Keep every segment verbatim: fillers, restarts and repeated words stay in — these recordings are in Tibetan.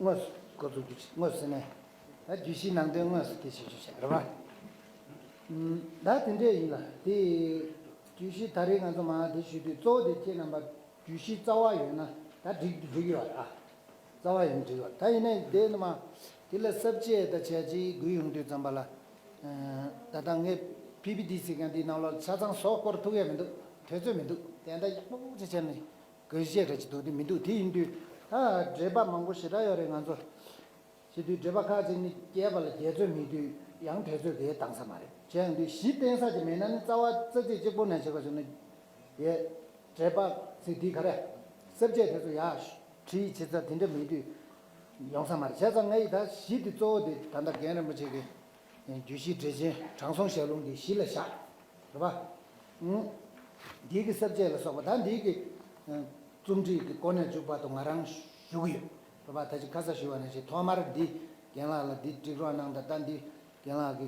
དངོས་སུ་འགོ་འཛུགས་རྒྱུ་དངོས་སུ་ཟེར་ནས། ད་བརྗོད་གཞིའི་ནང་དོན་དངོས་སུ་དེ་བྱེད་རྒྱུ་བྱས་རེད་པ། ད་དེ་འདྲས་ཡིན་ལ་དེ། བརྗོད་གཞི་ད་རེས་ང་ཚོ་མ་དེ་ཞུས་དུས་གཙོ་བོ་དེ་ཁྱེད་རྣམ་པ་བརྗོད་གཞི་རྩ་བ་ཡོད་ན་ད་འགྲིག་འགྲིག་ཡོད་ར། རྩ་བ་ཡོད་འགྲིག་ཡོད། ད་ཡིན་ནའི་དེ་ནི་མ་དེ་ལ་གསལ་བྱེད་ད་བྱས་རྗེས་དགོས་ཡོང་དུས་ཙམ་པ་ལ། ད་ལྟ་ངས་པི་པི་ཏི་ཟེར་མཁན་དེའི་ནང་ལོགས་ཆ་ཚང་བཟོ་སྐོར་ཐུག་ཡས་མི་འདུག་དུས་ཚོད་མི་འདུག་དེ་འདྲ་ཡག་པོ་ཅིག་བྱས་ནས་དགོས་གཞས་རེ་ཅིག་འདུག་དེ་མི་འདུག་དེ་ཡིན་དུས་ད་འགྲེལ་པ་མང་པོ་ཞེ་དྲག་ཡོད་རེད་ང་ཚོ། བྱེད་དུས་འགྲེལ་པ་ཁག་ཅིག་ནི་རྒྱས་པ་ལ་རྒྱས་ཚོད་མེད་དུས་ཡང་དུས་ཚོད་དེ་འདང་ས་མ་རེད། བྱས་ཡོང་དུས་གཞི་བརྟེན་ས་ཅིག་མེད་ན་ནི་རྩ་བ་རྩ་ཚིག་གཅིག་པོ་ནས་བྱེད་པ་བྱུང་ན་ཡས་འགྲེལ་པ་ཚིག་འདི་ག་རེ། གསལ་བྱེད་དེ་ཚོ་ཡག་བྲིས་བྱེད་ས་དེ་འདྲ་མེད་དུས་ཡོང་ས་མ་རེད། བྱས་ཙང་ངས་ཡི་ད་གཞི་དེ་གཙོ་བོ་དེ་ད་ལྟ་རྒན་རིན་པོ་ཆེ་གི་བརྗོད་གཞི་འགྲེལ་ཆེན་དྲང་སྲོང་ཞལ་ལུང་གི་གཞི་ལ་བཞག་རེད་པ། ཨང་། འདི་གི་གསལ་བྱེད་ལ་སོགས་པ་ད་འདི་གི་ཨ་རྩོམ་སྒྲིག་གི་འགོ་ནས་མཇུག་བར་དུ་ང་རང་ཞུ་གི་ཡོད་རེད་པ། ད་ཅི་ཁ་ས་ཞུ་བ་ནང་བཞིན་ཐོག་མར་འདི་རྒན་ལགས་ལ་འདི་སྒྲིག་རོགས་གནང་དང་། ད་འདི་རྒན་ལགས་ཀྱི་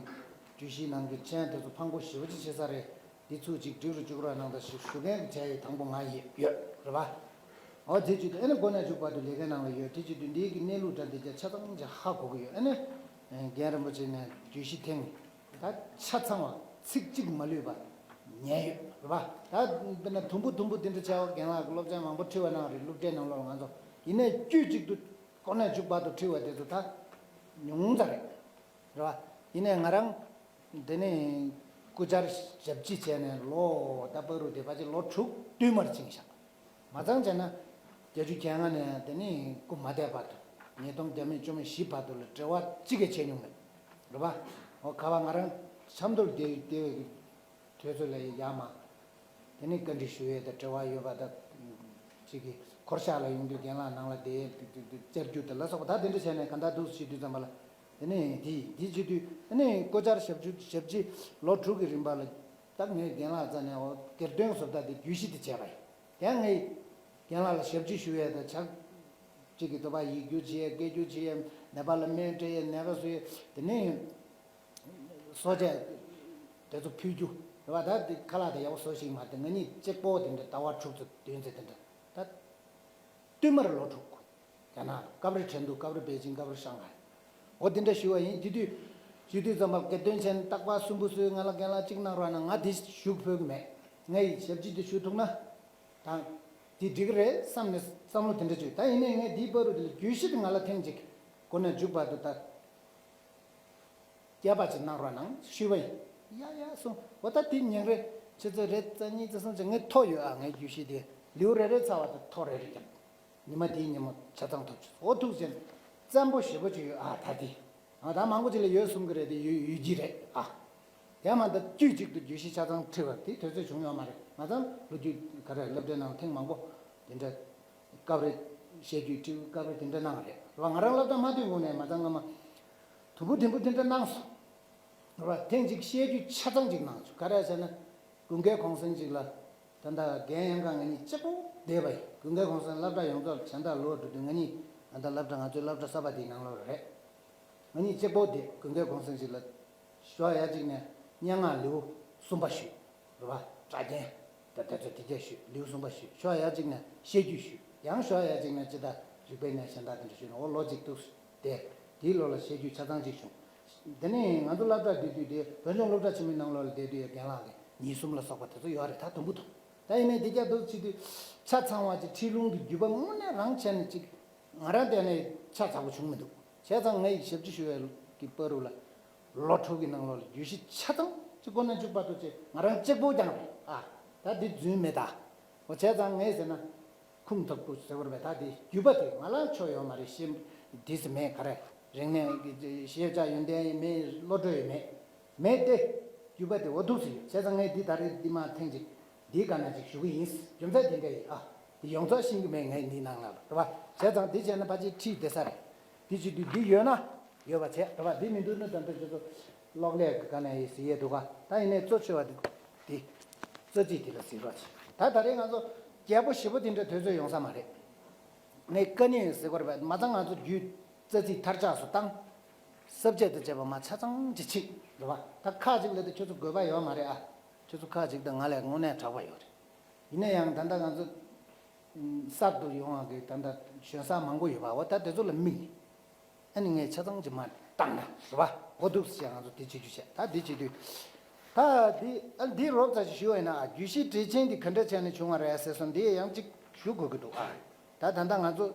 བརྗོད་གཞིའི་ནང་གི་མཆན་དེ་ཚོ་ཕངས་པོ་ཞེ་པོ་ཅིག་བྱེད་ས་རེད། འདི་ཚུར་ཅིག་སྒྲིག་རུ་བཅུག་རོགས་གནང་དང་ཞུ་ཞུ་མཁན་གྱི་གྲས་ཡི་དང་པོ་ང་ཡི་ཡོད་རེད་པ། འོ་དེ་བྱེད་དུས་ཨ་ནི་འགོ་ནས་མཇུག་བར་དུ་ལས་ཀའི་ནང་ལ་ཡོད། དེ་བྱེད་དུས་འདི་གི་གནས་ལུགས་འདྲ་འདི་ཆ་ཆ་ཚང་ཅིག་ཧ་གོ་གི་ཡོད། ཨ་ནི་རྒན་རིན་པོ་ཆེ་ནས་བརྗོད་གཞི་ཐེངས་ད་ཆ་ཚང་བ་ཚིག་གཅིག་མ་ལུས་པ་ཉན་ཡོད་རེད་པ། ད་དཔེར་ན་དུམ་བུ་དུམ་བུ་འདི་འདྲ་བྱ་བ་རྒན་ལགས་ཀྱི་སློབ་ཚན་མང་པོ་ཁྲིད་པ་གནང་རེད། སློབ་གྲྭའི་ནང་ལོགས་ང་ཚོ་ཡིན་ནའི་དཀྱུས་གཅིག་ཏུ་འགོ་ནས་མཇུག་བར་དུ་ཁྲིད་པ་དེ་ཚོ་ད་ཉུང་ཙམ་རེད། རེད་པ། ཡིན་ནའི་ང་རང་དེ་ནས་སྐུ་བཅར་ཞབས་ཕྱི་བྱས་ནས་ལོ་ད་བར་དུ་དེ་ཕལ་ཆེར་ལོ་དྲུག་བསྟུད་མར་ཕྱིན་བཞག་མ་ཚང་བྱས་ན་བརྒྱད་ཅུ་གྱ་ལྔ་ནས་དེ་ནས་སྐུ་མ་འདས་བར་དུ་ཉིས་སྟོང་བརྒྱ་མེད་བཅུ་མེད་བཞི་བར་དུ་ལ་འབྲེལ་བ་གཅིག་ཀྱང་བྱས་མྱོང་མེད། རེད་པ། འོ་ག་བ་ང་རང་ཆབ་མདོར་བསྡད་བསྡད་པའི་དུས་ཚོད་ལ་ཡ་མ། དེ་ནས་བཀའ་འདྲི་ཞུ་ཡས་དང་འབྲེལ་བ་ཡོད་པ་དང་། གཅིག་གིས་འཁོར་ཤག་ལ་ཡོང་དུས་རྒན་ལགས་ནང་ལ་བསྡད་བཅར་རྒྱུ་དེ་ལ་སོགས་པ་ད་དེ་འདྲ་བྱས་ནས་གང་ལྟར་འདུག་སེ་བྱེད་དུས་ཙམ་པ་ལ། དེ་ནས་དེ་དེ་བྱེད་དུས་དེ་ནས་སྐུ་བཅར་ཞབས་ཞུ་ཞབས་ཕྱི་ལོ་དྲུག་གི་རིང་པ་ལ་ད་ངས་རྒན་ལགས་རྩ་ནས་འོ་སྒེར་དོན་བཟོ་ལྟ་དེ་བརྗོད་གཞི་དེ་བྱས་པ་ཡིན། དེ་ངས་རྒན་ལགས་ལ་ཞབས་ཕྱི་ཞུ་ཡས་དང་ཕྱག་གཅིག་གིས་དོ་པ་ཡིག་སྒྱུར་བྱེད་ཡས་སྐད་སྒྱུར་བྱེད་ཡས་ནད་པ་ལ་སྨན་སྤྲད་ཡས་ནད་པ་བཟོ་ཡས་དེ་ནས། གསོ་དཔྱད་དེ་ཚོ་ཕུལ་རྒྱུ་རེད་པ། ད་དེ་ཁ་ལག་དེ་ཡག་པོ་བཟོ་ཞིག་མ་དེ་ང་གཉིས་གཅིག་པོ་དེ་འདྲ་ཟླ་བ་དྲུག་ཙམ་བདུན་ཙམ་དེ་འདྲ་ད་བསྟུད་མར་ལོ་དྲུག་རྒྱ་ནག་ལ་སྐབས་རེ་ཁྲེང་ཏུའུ་སྐབས་རེ་པེ་ཅིང་སྐབས་རེ་ཧྲང་ཧའེ། འོ་དེ་འདྲ་ཞུ་བ་ཡིན། དེ་དུས་ཞུ་དུས་ཙམ་པ་སྒེར་དོན་ཆེན་རྟག་པར་གསོན་པོ་བཟོས་ང་ལ་རྒན་ལགས་གཅིག་གནང་རོགས་གནང་། ང་དེ་ཞུ་ཕོད་ཀྱི་མེད། ངའི་ཞབས་ཕྱི་དེ་ཞུ་ཐུབ་ན་ད་དེ་འགྲིག་གི་རེད་བསམ་ནས་བསམ་བློ་དེ་འདྲ་བཅོས། ད་ཡིན་ནའི་ངས་དེའི་བར་དུ་དེ་ལ་བརྗོད་གཞི་དེ་ང་ལ་ཐེངས་གཅིག་འགོ་ནས་མཇུག་བར་དུ་ད། རྒྱས་པ་ཅིག་གནང་རོགས་གནང་ཞུས་པ་ཡིན། ཡ་ཡ་གསུངས། འོ་ད་དེ་ཉིན་རེ་ཆུ་ཚོད་རེ་རྩ་གཉིས་རྩ་གསུམ་ཅིག་ངས་ཐོ་ཡོད་ཨ། ངའི་རྒྱུད་བཞི་དེ་ལེའུ་རེ་རེ་ཚར་བ་དང་ཐོ་རེ་རེ་བརྒྱབ། ཉི་མ་དེའི་ཉིན་མོ་ཆ་ཚང་ཐོབ་བྱུང་། འོ་ཐུགས་རྗེ་ཆེ། བཙན་པོ་ཞེ་པོ་ཅིག་ཡོད་ཨ། ད་དེ་ཨ་ད་མང་པོ་ཅིག་ལ་ཡོད་གསུང་གི་རེད། དེ་ཡོད་ཡོད་ཀྱི་རེད་ཨ། དེ་མ་ད་དཀྱུས་གཅིག་ཏུ་རྒྱུད་བཞི་ཆ་ཚང་ཁྲིད་པ་དེ་དུས་ཚོད་བྱུང་ཡོད་མ་རེད། མ་ཚང་ལོ་རྒྱུས་ག་རེ་སློབ་གྲྭའི་ནང་ཐེངས་མང་པོ་དེ་འདྲ་སྐབས་རེ་བཤད་རྒྱུད་ཁྲིད་སྐབས་རེ་དེ་འདྲ་གནང་རེད་བ། ང་རང་སློབ་གྲྭ་མ་ཐོན་གོང་ནས་མ་ཚང་སྔ་མ། དུམ་བུ་དུམ་བུ་དེ་འདྲ་གནང་སོང་། རེད་བ། ཐེངས་གཅིག་བཤད་རྒྱུད་ཆ་ཚང་གཅིག་གནང་བྱུང་། ག་རེ་ཟེར་ན། དགུན་ཁའི་གུང་སེང་གཅིག་ལ། ད་ལྟ་རྒན་ཡང་གང་ང་གཉིས་གཅིག་པོ་བསྡད་པ་ཡིན། དགུན་ཁའི་གུང་སེང་སློབ་གྲྭ་ཡོངས་རྫོགས་ལ་གཞན་དག་ལོག་འགྲོ་དུས་ང་གཉིས་ད་ལྟ་སློབ་གྲྭ་ང་ཚོའི་སློབ་གྲྭ་གསར་པ་དེའི་ནང་ལོགས་རེད། ང་གཉིས་གཅིག་པོ་བསྡད། དགུན་ཁའི་གུང་སེང་གཅིག་ལ། ཞོགས་ཡ་གཅིག་ནས་སྙན་ངག་ལེའུ་གསུམ་པ་ཞུས། རེད་བ། སྐྲ་རྒྱན། ད་དེ་ཚོ་དེ་གས་ཞུས། ལེའུ་གསུམ་པ་ཞུས། ཞོགས་ཡ་གཅིག་ནས་བཤད་རྒྱུད་ཞུས། ཡང་ཞོགས་ཡ་གཅིག་ནས་ཅི་ད་རིག་པའི་གནས་གཞན་དག་དེ་འདྲ་ཞུས་ནས་འོ་ལོ་གཅིག་འདུག་སེ་བསྡད། དེའི་ལོ་ལ་བཤད་རྒྱུད་ཆ་ཚང་གཅིག་བྱུང་། དེ་ནས་ང་ཚོ་སློབ་གྲྭ་བསྡད་དུས་དེ་བོད་ལྗོངས་སློབ་གྲྭ་ཆེན་མོའི་ནང་ལོགས་ལ་བསྡད་དུས་ཡ་རྒན་ལགས་ཀྱི་ཉིས་གསུམ་ལ་སོགས་པ་དེ་ཚོ་ཡོད་རེད། ད་དུམ་བུ་དུ། ད་ཡིན་ནའི་དེ་རྒྱ་དུ་བྱེད་དུས་ཆ་ཚང་བ་ཅིག་ཁྲིད་ལུང་གི་བརྒྱུད་པ་དངོས་གནས་རང་བྱས་ནས་ཅིག་ང་རང་བལྟས་ནས་ཆ་ཚང་བ་བྱུང་མི་འདུག་བྱས་ཙང་ངའི་ཞབས་ཕྱི་ཞུ་བའི་གི་བར་དུ་ལ། ལོ་དྲུག་གི་ནང་ལོགས་ལ་རྒྱུད་བཞི་ཆ་ཚང་གཅིག་འགོ་ནས་མཇུག་བར་དུ་བྱས་ང་རང་གཅིག་པོ་རྐྱང་རེད་ཨ། ད་འདི་རྫུན་མེད་ད། འོ་བྱས་ཙང་ངས་ཟེར་ན། ཁུངས་དག་པོ་ཟེར་བར་བས་ད་འདི་བརྒྱུད་པ་དེ་ང་ལ་ཆོ་ཡོད་མ་རེད། ཤེས་འདི་སུ་མེད་ག་རེ། རིག་གནས་ཀྱི་ཤེས་བྱ་ཡོན་ཏན་ཡིན་མེད་བློ་གྲོས་ཡོད་མེད། མེད་དེ། བརྒྱུད་པ་དེ་འོ་ཐུག་སུ་ཡོད། བྱས་ཙང་ངས་འདི་ད་རེས་འདི་མ་ཐེངས་གཅིག་འདིའི་སྒང་ན་ཅིག་ཞུ་གི་ཡིན། རྒྱུ་མཚན་དེ་འདྲ་ཡིན་ཨ། དེ་ཡོངས་རྫོགས་ཤེས་ཀྱི་མེད་ངས་འདིའི་ནང་ལ་རེད་བ། བྱས་ཙང་འདི་བྱས་ན་ཕལ་ཆེར་ཁྲིད་བསྡད་ས་རེད། འདི་བྱེད་དུས་འདི་ཡོད་ན་ཡོད་པ་བྱས་རེད་བ། འདི་མི་འདུག་ན་ད་ལྟ་ཁྱོད་ཚོ་གློག་ཀླད་ཀྱི་སྒང་ནས་ཡིན་ཟེར་ཡས་འདུག་ག་ད་ཡིན་ནའི་གཙོ་ཆེ་བ་འདི་འདི་རྩ་ཚིག་འདི་ལ་གཟིགས་རོགས་བྱེད། ད་ད་རེས་ང་ཚོ་རྒྱས་པོ་ཞེ་པོ་དེ་འདྲ་དུས་ཚོད་ཡོང་ས་མ་རེད། ངས་བཀའ་ཉན་ཟེར་བར་བས་མ་ཚང་ང་ཚོ་རྒྱུད་རྩ་ཚིག་མཐར་ཆགས་སུ་བཏང་། ས་བཅད་དང་བཅས་པ་མ་ཆ་ཚང་ཅིག་ཕྱིས་རེད་བ། ད་ཁག་ཅིག་ལ་ད་ཁྱོད་ཚོ་དགོས་པ་ཡོད་མ་རེད་ཨ། ཁྱོད་ཚོ་ཁག་ཅིག་དང་ང་ལས་དངོས་གནས་དྲག་པ་ཡོད་རེད། ཡིན་ན་ཡང་ད་ལྟ་ང་ཚོ་གསར་དུ་ཡོང་བ་གི་ད་ལྟ་ཞོན་ས་མང་པོ་ཡོད་པ་འོ་ད་དེ་ཚོ་ལ་དམིགས་ ཨ་ནི་ངས་ཆ་ཚང་གཅིག་མར་བཏང་ན་རེད་པ། འོ་འདུག་སེ་བྱས་ང་ཚོ་དེ་བྱེད་རྒྱུ་བྱས། ད་འདི་བྱེད་དུས། ད་འདི་ཨ་འདི་རོབ་ཙམ་ཞིག་ཞུ་བ་ཡིན་ན། རྒྱུད་བཞི་འགྲེལ་ཆེན་འདི་ག་འདྲ་བྱས་ནས་བྱུང་བ་རེད་ཟེར་སོང་། འདི་ཡང་གཅིག་ཞུ་དགོས་ཀྱི་འདུག་ཨ། ད་ད་ལྟ་ང་ཚོ་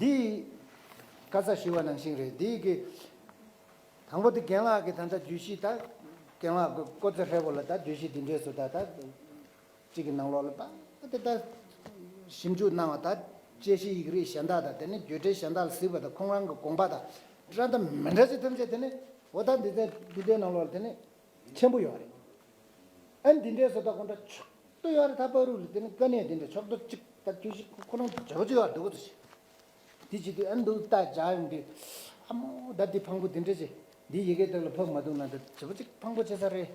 འདི་ཁ་ས་ཞུ་བ་ནང་བཞིན་རེད། འདི་གི་དང་པོ་དེ་རྒན་ལགས་ཀྱིས་ད་ལྟ་རྒྱུད་བཞི་ད་རྒན་ལགས་ཀྱིས་ཀོ་ཙེ་ཧྲེ་བོ་ལ་ད་རྒྱུད་བཞི་འདི་འདྲས་སུ་ད་ད་གཅིག་གི་ནང་ལོགས་ལ་པ་དེ་ད་ཞིབ་འཇུག་གནང་བ་ད་དཔྱད་གཞི་ཡིག་རིགས་གཞན་དག་དང་། དེ་ནས་བརྒྱུད་འགྲེལ་གཞན་དག་ལ་གཟིགས་པ་དང་། ཁོང་རང་གི་དགོངས་པ་དང་འདྲ་དང་མི་འདྲ་ཅིག་ཐམས་ཅད་དེ་ནས་འོ་ད་འདི་ཚོ་འདི་ཚོའི་ནང་ལོགས་ལ་དེ་ནས་ཆེན་པོ་ཡོད་རེད། ཨ་འདི་འདྲའི་བཟོ་ལྟ་ཁོང་ཁྲ་ཕྱོགས་གཏོགས་ཡོད་རེད། ད་བར་དུ་ལ་དེ་ནི་དཀའ་གནད་དེ་འདྲ་ཕྱོགས་གཏོགས་གཅིག་ད་ཁྱོད་ཤི་ཁོ་རང་བྱེད་པོ་ཅིག་ཡོད་རེད་འདུག་གོ་ཟེར། དེ་བྱེད་དུས་ཨ་འདུག་ལྟ་བྱ་ཡོང་དུས། ཨ་མོ་ད་འདི་ཕངས་པོ་དེ་འདྲ་ཅིག་འདི་ཡི་གེ་དག་ལ་ཕབ་མ་ཐུབ་ན་ད་བྱེད་པོ་ཅིག་ཕངས་པོ་བྱེད་ས་རེད།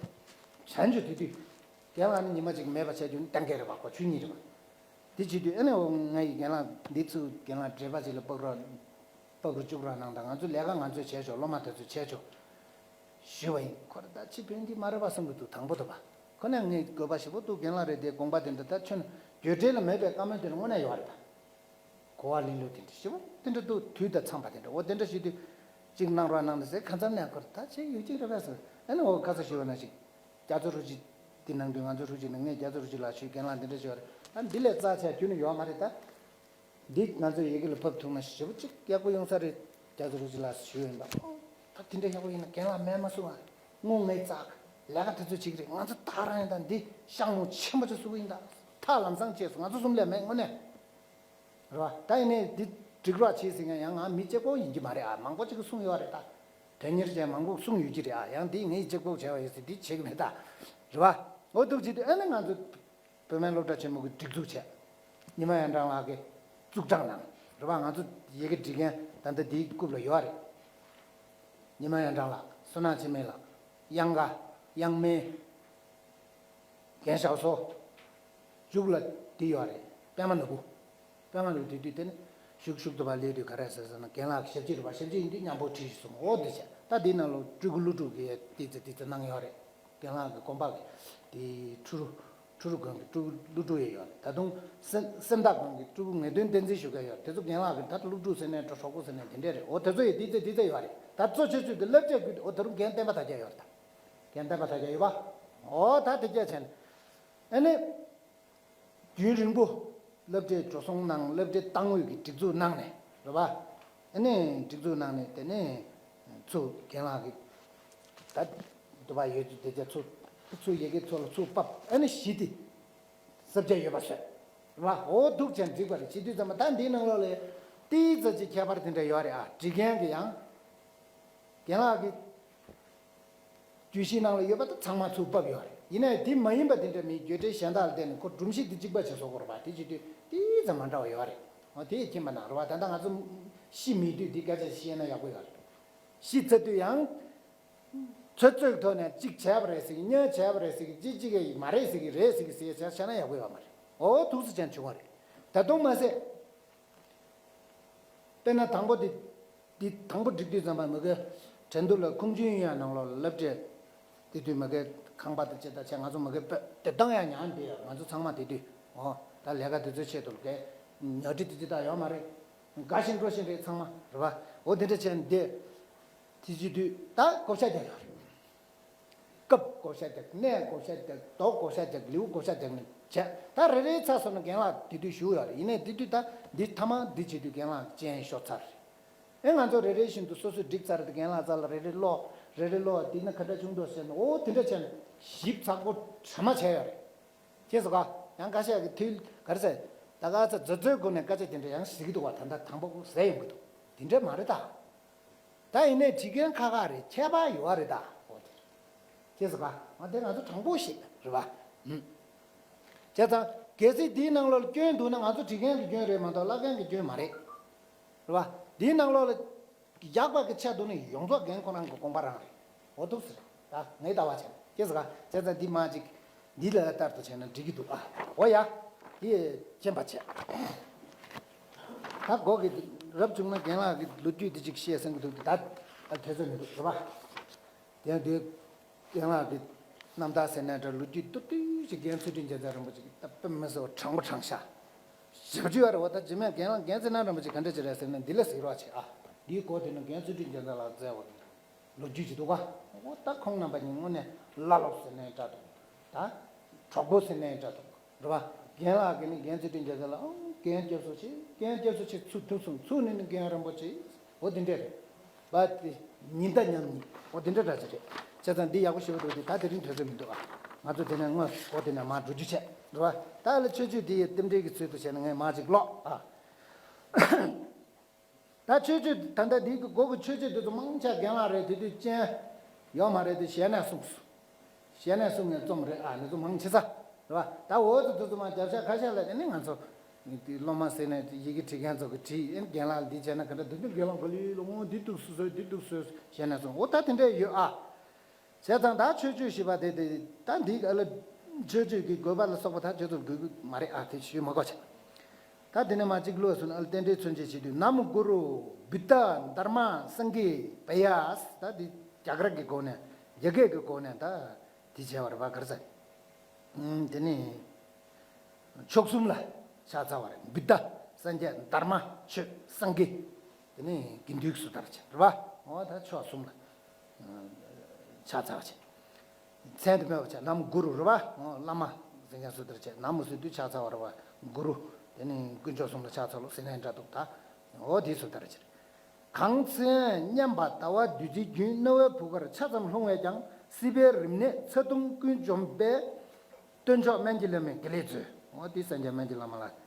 བྱ་འཇུ་དེ་དུས། རྒན་ལགས་ནི་ཉི་མ་གཅིག་མེད་པ་བྱས་རྒྱུ་ནི་གཏན་འཁེལ་རེད་པ། ཁོ་ཆོས་ཉིད་རེད་པ། དེ་བྱེད་དུས་ཨ་ནི་འོ་ང་ཡི་རྒན་ལགས་འདི་ཚུར་རྒན་ལགས་འགྲེལ་པ་ཅིག་ལ་ཕབ་རོགས། ཕབ་རོགས་བཅུག་རོགས་གནང་དང་། ང་ཚོ་ལས་ཀ་ང་ཚོས་བྱས་ཆོག་སློབ་མ་དེ་ཚོས་བྱས་ཆོག་ཞུས་པ་ཡིན། ཁོ་ར་ད་ཕྱི་ཕན་འདི་མ་རེད་པ་བསམ་གྱི་འདུག་དང་པོ་དུ་བ། ཁོ་ནས་ངས་དགོས་པ་ཞེ་པོ་འདུག་རྒན་ལགས་རེད་དེ་དགོངས་པ་དེ་འདྲ་ད་ཁྱོད་བརྗོད་བྲལ་ལ་མེད་པའི་བཀའ་མོལ་དེ་ལ་དངོས་གནས་ཡོད་རེད་ད། གོ་བ་ལེན་ལུགས་དེ་འདྲ་ཞེ་པོ་དེ་འདྲ་འདུག་དུས་དང་འཚམས་པ་དེ་འདྲ་འོ་དེ་འདྲ་ཞུས་དུས། གཅིག་གནང་རོགས་གནང་ནས་ཟེར་ཁ་མཚར་ནས་ཁོ་ར་ད་ཆེ་ཡོད་ཅིག་རེད་པས་ཟེར། ཨ་ནི་འོ་ཁ་ས་ཞུས་པ་ན་ཞིག་རྒྱ་མཚོ་ཧྲུའུ་ཅི་དེ་གནང་དུས་ང་ཚོ་ཧྲུའུ་ཅི་ནས་ངས་རྒྱ་མཚོ་ཧྲུའུ་ཅི་ལགས་ཞུས། རྒན་ལགས་འདི་འདྲ་ཞུས་པ་རེད། ད་འདི་ལས་རྩ་ཆེ་རྒྱུ་ནི་ཡོད་མ་རེད་ད། འདི་ང་ཚོ་ཡི་གེ་ལ་ཕབ་ཐུབ་ན་ཞེ་པོ་ཅིག་ཡག་པོ་ཡོང་ས་རེད། རྒྱ་མཚོ་ཧྲུའུ་ཅི་ལགས་ཞུས་ཡིན་པ། ཨོ། ད་དེ་འདྲ་ཡག་པོ་ཡིན་ན་རྒན་ལགས་མེད་མ་སོང་ཨ། དངུལ་ངས་བཙག་ལས་ཀ་དེ་ཚོ་བྱེད་ཀྱི་རེད། ང་ཚོ་ད་རང་ཡིན་ད་འདི་ཤག་མོ་ཆེན་པོ་ཅིག་བཟོ་གི་ཡིན་ད། ཐག་ལམ་སང་བྱས་སོང་། ང་ཚོ་གསུམ་ལས་མེད་དངོས་གནས། རེད་བ། ད་ཡིན་ནའི་འདི་འགྲིག་རོགས་བྱེད་ཟེར་མཁན་ཡང་ང་མི་གཅིག་པོ་ཡིན་གྱི་མ་རེད་ཨ། མང་པོ་ཅིག་གིས་གསུངས་ཡོད་རེད་ད། དོན་གཉེར་ཅན་མང་པོ་གསུངས་ཡོད་ཀྱི་རེད་ཨ། ཡང་འདི་ངས་གཅིག་པོ་བྱས་པ་ཡིན་ཟེར་འདི་བྱེད་ཀྱི་མེད་ད། རེད་བ། འོ་འདུག་བྱེད་དུས་ཨ་ནི་ང་ཚོ་བོད་སྨན་སློབ་གྲྭ་ཆེན་མོ་གི་སྒྲིག་འཛུགས་བྱས། ཉི་མ་ཡོན་ཀྲང་ལགས་ཀྱིས་བཙུགས་དྲངས་གནང་། རེད་བ། ང་ཚོ་ཡི་གེ་འབྲི་མཁན་ད་ལྟ་འདིའི་རྐུབ་ལ་ཡོད་རེད། ཉི་མ་ཡོན་ཀྲང་ལགས། བསོད་ནམས་འཆི་མེད་ལགས། གཡང་དགའ། གཡང་སྨན། རྒན་ཞའོ་སོ། མཇུག་ལ་འདི་ཡོད་རེད། པད་མ་ནོར་བུ། པད་མ་ནོར་བུ་དེ་དུས་དེ་ནི་ཞུགས་ཞུགས་ཐུབ་པ་ལས་དུས་ག་རེ་ཟེར་ཟེར་ན་རྒན་ལགས་ཀྱི་ཞབས་ཕྱི་རེད་པ། ཞབས་ཕྱི་ཡིན་དུས་མཉམ་པོ་བྲིས་སོང་། འོ་འདི་བྱས། ད་འདི་ནང་ལོ་སྤྲུལ་སྐུ་ཀླུ་སྒྲུབ་ཀྱི་ཏི་ཙི་ཏི་ཙི་གནང་ཡོད་རེད། རྒན་ལགས་ཀྱི་དགོན་པ་གི་དེ་ཁྲུ་རུ་ཁྲུ་རུ་དགོན་གྱི་སྤྲུལ་སྐུ་ཀླུ་སྒྲུབ་ཡས་ཡོད་རེད། ད་དུང་སེམས་སེམས་དག་དགོན་གྱི་སྤྲུལ་སྐུ་ངེས་དོན་བསྟན་འཛིན་ཞུ་མཁན་ཡོད་རེད། དེ་ཚོ་རྒན་ལགས་ཀྱི་ད་ཀླུ་སྒྲུབ་ཟེར་ནའི་འདྲ། གྲོགས་པོ་ཟེར་ནའི་དེ་འདྲས་རེད། འོ་དེ་ཚོ་ཡས་ཏི་ཙི་ཏི་ཙི་ཡོད་རེད། ད་གཙོ་ཆེ་ཤོས་དེ་བསླབ་བྱ་དགོས། འོ་ད་རུང་རྒན་བསྟན་པ་དར་རྒྱས་ཡོད་རེད་ད། རྒན་བསྟན་པ་དར་རྒྱས་ཡོད་པ། འོ་ད་དེ་སྐད་བྱས་ནས། ཨ་ནི། རྒྱུན་རིང་པོ་སློབ་གྲྭའི་འགྲོ་སོང་གནང་། སློབ་གྲྭའི་ཏང་ཨུད་ཀྱི་སྒྲིག་འཛུགས་གནང་ནས་རེད་པ། ཨ་ནི་སྒྲིག་འཛུགས་གནང་ནས་དེ་ནས་ཚུར་རྒན་ལགས་ཀྱིས་ད་འདུག་པ་ཡོད་ཚུལ་དེ་ཚོ་ཚུར་ཚུར་ཡི་གེ་ཚོ་ལ་ཚུར་ཕབ། ཨ་ནི་གཞི་དེ་ས་བཅད་ཡོད་པ་བཟོས་རེད་པ། འོ་འདུག་བྱས་འགྲིག་པ་རེད། བྱེད་དུས་ཙམ་པ་ད་འདིའི་ནང་ལོགས་ལ་ཏི་ཙི་ཅིག་ཁྱད་པར་དེ་འདྲ་ཡོད་རེད་ཨ། འབྲི་མཁན་གྱི་ཡང་། རྒན་ལགས་ཀྱི་བརྗོད་གཞིའི་ནང་ལ་ཡོད་པ་དེ་ཚང་མ་ཚུར་ཕབ་ཡོད་རེད། ཡིན་ནའི་དེ་མ་ཡིན་པ་དེ་འདྲ་མིན། བརྗོད་བྲལ་གཞན་དག་ལ་བརྟེན་ནས་ཁོ་སྒྲོམ་གཞི་དེ་གཅིག་པ་བྱས་བཟོ་དགོས་རེད་པ། དེ་བྱེད་དུས་ཏོག་ཙམ་མ་འདྲ་བ་ཡོད་རེད། འོ་དེ་མཁྱེན་པ་གནང་རོགས། ད་ལྟ་ང་ཚོ་ཤི་མེད་དུས་འདི་སྐད་ཆ་བཤད་ན་ཡག་པོ་ཡོད་རེད། ཤི་ཚར་དུས་ཡང་ཚོད་ཚོད་ཐོག་ནས་གཅིག་བྱས་པ་རེད་ཟེར་གི། གཉིས་བྱས་པ་རེད་ཟེར་གི། གཅིག་གཅིག་གི་མ་རེད་ཟེར་གི། རེད་ཟེར་གི་ཟེར་བྱས་བྱས་ན་ཡག་པོ་ཡོད་མ་རེད། འོ་ཐུགས་སུ་ཅན་བྱུང་བ་རེད། ད་དུང་མ་ཟད། དཔེར་ན་དང་པོ་དེ། དེ་དང་པོ་སྒྲིག་དུས་ཙམ་པ་མ་གི་ཁྲེང་ཏུའུ་ལ་ཁུང་ཆུན་ཡུན་ཡང་ནང་ལོགས་ལ་སློབ་གྲྭ། དེ་དུས་མ་གི་ཁང་པ་དང་ཅི་དང་ཆ་ང་ཚོ་མ་གི་དཔེ་དེབ་ཐང་ཡང་ཉར་འདི་ཡང་ང་ཚོ་ཚང་མ་དེ་དུས་འོ་ད་ལས་ཀ་དེ་ཚོའི་ཆེད་དུ་ལ་གས་ཉོ་སྒྲིག་དེ་ཅི་ད་ཡོད་མ་རེད། དགའ་ཞིང་སྤྲོ་ཞིང་རེད་ཚང་མ་རེད་པ། འོ་དེ་འདྲ་བྱས་འདི་དེ་བྱེད་དུས་ད་བགོ་བཤའ་རྒྱག་ཡོད་རེད། སྐབས་བགོ་བཤའ་རྒྱག་གནས་བགོ་བཤའ་རྒྱག་རྡོ་བགོ་བཤའ་རྒྱག་ལེའུ་བགོ་བཤའ་རྒྱག་ནས་བྱས། ད་རེ་རེའི་ཚར་སོང་ན་རྒན་ལགས་དེ་དུས་བཞུགས་ཡོད་རེད། ཡིན་ནའི་དེ་དུས་ད་འདི་མཐའ་མ་འདི་བྱེད་དུས་རྒན་ལགས་སྤྱན་ཤོར་ཚར་རེད། ཨེ་ང་ཚོ་རེ་རེ་བཞིན་དུ་སོ་སོས་སྒྲིག་ཚར་རེད། རྒན་ལགས་རྩ་ལ་རེ་རེ་ཀློག་རེ་རེ་ཀློག་འདི་ན་ག་འདྲ་བྱུང་འདུག་ཟེར་ནས་འོ་དེ་འདྲ་བྱས་ནས་ཞིབ་ཚགས་པོ་གྲ་མ་བྱས་ཡོད་རེད། ཁྱེད་སོ་ག་ཡང་ཁ་ཤས་ཀྱི་ཐུལ་ག་རེ་ཟེར། ད་ག་ཚ་མཛོད་འཛོལ་སྒོ་ནས་སྐད་ཆ་དེ་འདྲ་ཡང་ཞིག་གི་འདུག་བ། ད་ལྟ་དང་པོ་ཟས་ཡོང་གི་འདུག་དེ་འདྲ་མ་རེད་ད། ད་ཡིན་ནའི་བྲིས་མཁན་ཁག་ཁག་རེད། ཁྱད་པར་ཡོད་རེད་ད། འོ་དེ་རེད། ཁྱེད་ཟེར་ག་ང་དེ་ང་ཚོ་དྲང་པོ་ཞིག་རེད་བ། ཧུམ། བྱས་ཙང་གལ་སྲིད་འདིའི་ནང་ལོགས་ལ་སྐྱོན་འདུག་ན་ང་ཚོ་བྲིས་མཁན་གྱི་སྐྱོན་རེད་མ་གཏོགས་བཀླག་མཁན་གྱི་སྐྱོན་མ་རེད། རེད་བ། འདིའི་ནང་ལོགས་ལ་ཡག་པ་གི་ཆ་འདུག་ན་ཡོངས་རྫོགས་རྒན་ཁོ་རང་གི་དགོངས་པ་རང་རེད། འོ་འདུག་ཟེར། ད་ངའི་ལྟ་བ་བྱས་ན་ཁྱེད་ཟེར་ག་བྱས་ཙང་འདི་མ་ཅིག་འདི་ལ་ལྟར་དུ་བྱས་ན་འགྲིག་གི་འདུག་ཨ། འོ་ཡ། དེ་མཁྱེན་པ་བྱས། ད་སྒོ་གི་རབ་བྱུང་ན་རྒན་ལགས་ཀྱི་ལོ་རྒྱུས་འདི་ཅིག་བཤད་སེམས་ཀྱི་འདུག་ད་ཨ་དེ་ཚོ་མི་འདུག་རེད་པ། དེ་ཡང་དེ་རྒན་ལགས་ཀྱི་རྣམ་ཐར་ཟེར་ན་འདྲ་ལོ་རྒྱུས་ཏུ་ཏུ་ཞིག་རྒན་ཚུལ་ཁྲིམས་རྒྱལ་མཚན་རིན་པོ་ཆེ་གི་ད་དཔེ་མི་སྲིད་པ་དྲང་པོ་དྲང་ཤག་ཞབས་ཕྱི་བ་རེད་པ། ད་རྗེས་མའི་རྒན་ལགས་རྒན་ཚེ་རིང་རིན་པོ་ཆེ་ག་འདྲ་ཅིག་རེད་ཟེར་ན་འདི་ལ་གཟིགས་རོགས་བྱེད་ཨ། འདིའི་སྐོར་དེ་ནི་རྒན་ཚུལ་ཁྲིམས་རྒྱལ་མཚན་ལགས་བསྩལ་བ་ལོ་རྒྱུས་ཅིག་འདུག་ག་འོ་ད་ཁོང་རྣམ་པ་གཉིས་དངོས་གནས་བླ་སློབ་ཟེར་ནའི་འདྲ་འདུག་ད་གྲོགས་པོ་ཟེར་ནའི་འདྲ་འདུག་རེད་པ། རྒན་ལགས་ཀྱིས་ནི་རྒན་ཚུལ་ཁྲིམས་རྒྱལ་མཚན་ལ་ཨང་རྒན་སྐྱབས་སུ་མཆི། རྒན་སྐྱབས་སུ་མཆི། ཚུར་ཐུག་སོང་། ཚུར་ནི་ནི་རྒན་རིན་པོ་ཆེ། འོ་དེ་འདྲས་རེད་པ། དེ་ཉི་ཟླ་མཉམ་ཉིད་འོ་དེ་འདྲ་འདྲ་ཅིག་རེད། བྱས་ཙང་འདི་ཡག་པོ་ཞེ་པོ་འདུག་དེ་ད་དེ་རིང་དུས་ཚོད་མི་འདུག་ཨ། ང་ཚོ་དེ་ནས་དངོས་སུ་འོ་དེ་ནས་མར་འགྲོ་རྒྱུ་བྱས་རེད་པ། ད་ལ་ཆོས་སྤྱོད་འདི་ཡི་རྟེན་འབྲེལ་གྱི་ཚུལ་དུ་བྱས་ན་ངས་མར་ཅིག་ཀློག་ཨ། ད་ཆོས་སྤྱོད་ད་ལྟ་འདི་གི་སྒོ་གི་ཆོས་སྤྱོད་འདི་ཚོ་མང་ཆེ་རྒན་ལགས་རེད། དེ་དུས་ཅན་ཡོད་མ་རེད། དེ་ཞལ་ནས་གསུངས་སོང་། ཞལ་ནས་གསུངས་ནས་རྩོམ་རེད་ཨ། འདི་ཚོ་མང་ཆེ་ས་རེད་པ། ད་འོ་ཚོ་དེ་ཚོ་མ་རྒྱབ་ཤ་ཁ་ཤས་ལ་དེ་ནི་ང་ཚོ་དེ་སློབ་མ་ཟེར་ནས་ཡི་གེ་བྲིས་མཁན་ཚོ་གི་བྲིས་ཨེ་རྒན་ལགས་འདི་བྱས་ན་ག་འདྲ་འདུག་འདི་རྒན་ལགས་ག་ལུས་ལོ་ངོ་འདི་འདུག་སུ་སོས་འདི་འདུག་སོས་ཞལ་ནས་གསུངས། འོ་ད་དེ་འདྲས་ཡོད་ཨ། བྱས་ཙང་ད་ཆོས་སྤྱོད་ཞེས་པ་དེ་དེ་ད་འདི་ཨ་ལ་ཆོས་སྤྱོད་ཀྱི་དགོས་པ་ལ་སོགས་པ་ད་ཆོས་ཚོ་དགོས་ཀྱི་མ་རེད་ཨ། དེ་ཞུས་མ་དགོས་ཆ། ད་དེ་ནས་མ་གཅིག་ལོས་སུ་ཨ་ལ་རྟེན་འབྲེལ་མཚོན་བྱེད་བྱེད་དུས་ནམ་གུ་རུ་བུདྡྷ་དྷརྨ་སངྒྷེ་བྷྱ་ད་འདི་རྒྱ་གར་གྱི་སྒོ་ནས་རྒྱ་སྐད་ཀྱི་སྒོ་ནས་ད་འདི་བྱས་པ་རེད་པ་ག་རེ་ཟེར། དེ་ནས་ཕྱོགས་གསུམ་ལ་ཕྱག་འཚལ་བ་རེད། བུདྡྷ་སངས་རྒྱས་དྷརྨ་ཆོས་སངྒྷེ། དེ་ནས་དགེ་འདུན་སུ་དར་ཆེན་རེད་པ། འོ་ད་ཕྱོགས་གསུམ་ལ་ཕྱག་འཚལ་བ་བྱེད། མཚན་དུ་སྨོས་པ་བྱས་ནམ་གུ་རུ་རེད་པ། འོ་བླ་མ་ཟེར་མཁན་སུ་དར་ཆེན་ནམ་མོ་ཟེར་དུས་ཕྱག་འཚལ་བ་རེད་པ། གུ་རུ། དེ་ནས་དཀོན་མཆོག་གསུམ་ལ་ཕྱག་འཚལ་ལོ་ཟེར་ནའི་འདྲ་འདུག་ད་འོ་དེ་སུ་དར་ཆེན། གང་ཚེ་མཉམ་པ་ཟླ་བ་བདུད་རྩིའི་རྒྱུན། རྣ་བའི་བུ་གར་ཆ་ཙམ་ལྷུང་བས་ཀྱང་། སྲིད་པའི་རིམས་ནད་ཚ་གདུང་ཀུན་འཇོམས་པའི། སྟོན་མཆོག་སྨན་གྱི་བླ་མས་དགེ་ལེགས་མཛོད། འོ་དེ་སངས་རྒྱས་སྨན་གྱི་བླ་མ་ལ་བྱས།